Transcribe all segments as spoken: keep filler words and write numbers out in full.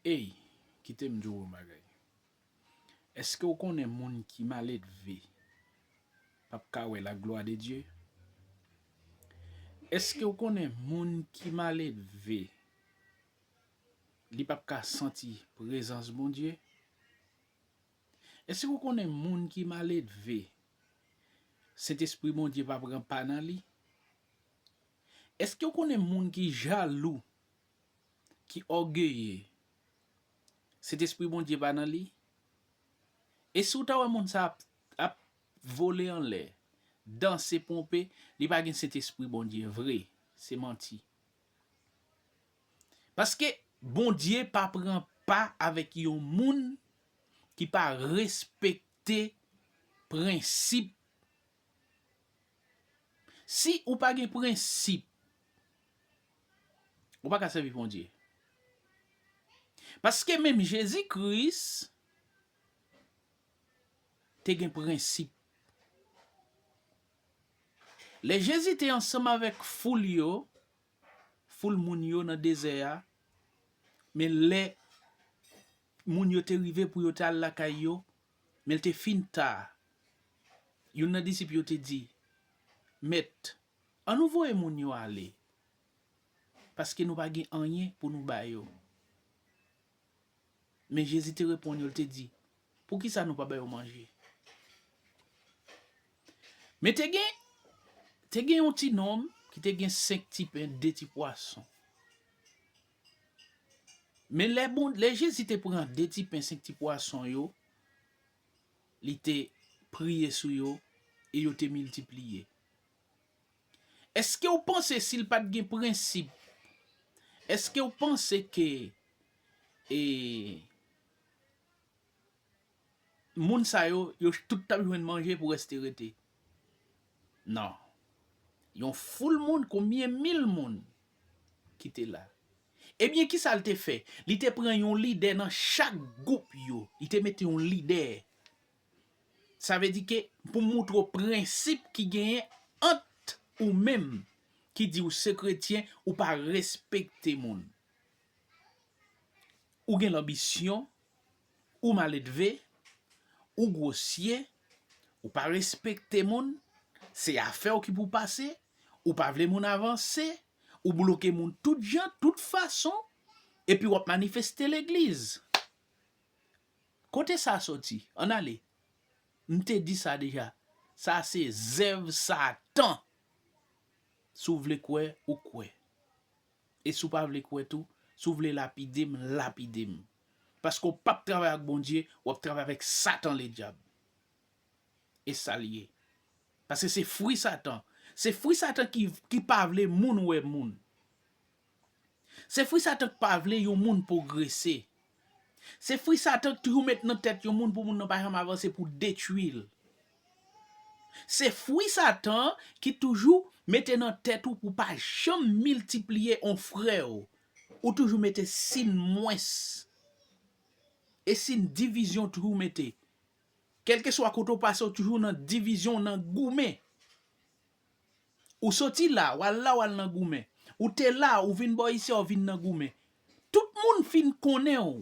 Ey, kite m di w yon bagay. Èske w konnen moun ki maledve p ap ka wè la gloire de Dieu? Èske w konnen moun ki maledve, li p ap ka santi prezans Bondye? Èske w konnen moun ki maledve, Sentespri Bondye p ap pran pa nan li? Èske w konnen moun ki jalou, ki ògeye, Sentespri Bondye pa nan li? E si w ta wè moun sa ap, ap vole anlè, danse, ponpe, li pa gen Sentespri Bondye vre, se manti. Paske Bondye pa pran pa avèk yon moun ki pa respekte prensip. Si ou pa gen prensip, ou pa ka sèvi Bondye. Paske menm Jezi Kris te gen prensip. Lè Jezi te ansanm avèk foul yo, foul moun yo nan dezè a, men lè moun yo te rive pou yo te al lakay yo, men l te fin ta. Youn nan disip yo te di, Mèt, ann nou voye moun yo ale, paske nou pa gen anyen pou nou ba yo. Men Jezi te reponn yo, l te di, Poukisa nou pa ba yo manje? Men te gen, te gen yon ti nonm ki te gen senk ti pen, de ti pwason. Men lè bon, lè Jezi te pran de ti pen, senk ti pwason yo, li te priye sou yo e yo te miltipliye. Èske w panse si l pa t gen prensip, èske w panse ke, e, moun sa yo, yo tout t ap jwenn manje pou rès te rete? Non. Yon foul moun, konbyen mil moun ki te la? Ebyen, kisa l te fè? Li te pran yon lidè nan chak gwoup yo. Li te mete yon lidè. Sa vle di ke pou moutre w prensip ki genyen ant ou menm ki di w se kretyen, ou pa respekte moun. Ou gen lanbisyon, ou maledve, ou gwosye, ou pa respekte moun, se afè w ki pou pase, ou pa vle moun avanse, ou bloke moun tout jan, tout fason, epi w ap manifeste legliz. Kote sa soti? Ann ale. M te di sa deja. Sa se zèv Satan. Si w vle kwè, ou kwè. E si w pa vle kwè tou, si w vle lapide m, lapide m. Paske w p ap travay ak Bondye, w ap travay avèk Satan ledyab. E sa l ye. Paske se fwi Satan. Se fwi Satan ki, ki pa vle moun wè moun. Se fwi Satan k pa vle yon moun pwogrese. Se fwi Satan k toujou met nan tèt yon moun pou moun nan pa janm avanse, pou detwi l. Se fwi Satan ki toujou mete nan tèt ou pou pa janm miltipliye on frè w. Ou toujou mete sin mwens. E sin divizyon toujou mete. Kèlkeswa kote w pase, w toujou nan divizyon, nan goumen. Ou soti la, w al la, w al nan goumen. Ou te la, ou vin bò isi a, w vin nan goumen. Tout moun fin konnen w.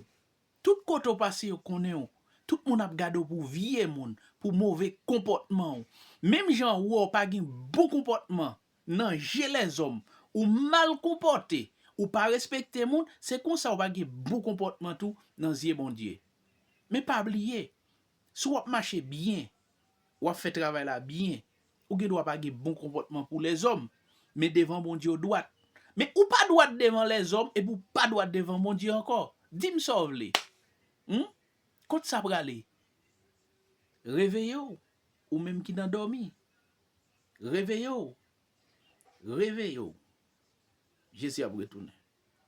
Tout kote w pase, yo konnen w. Tout moun ap gade w pou vye moun, pou move konpòtman w. Menm jan w wè w pa gen bon konpòtman nan je lèzòm, ou mal konpòte, ou pa respekte moun, se konsa w pa gen bon konpòtman tou nan zye Bondye. Men pa bliye, si w ap mache byen, w ap fè travay la byen, ou gen dwa pa gen bon konpòtman pou lèzòm, men devan Bondye w dwat. Men ou pa dwat devan lèzòm epi w pa dwat devan Bondye ankò. Di m sa w vle. Humm? Kot sa prale? Reveye w, ou menm ki nan dòmi. Reveye w. Reveye w. Jezi ap retounen.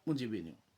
Bondye beni w.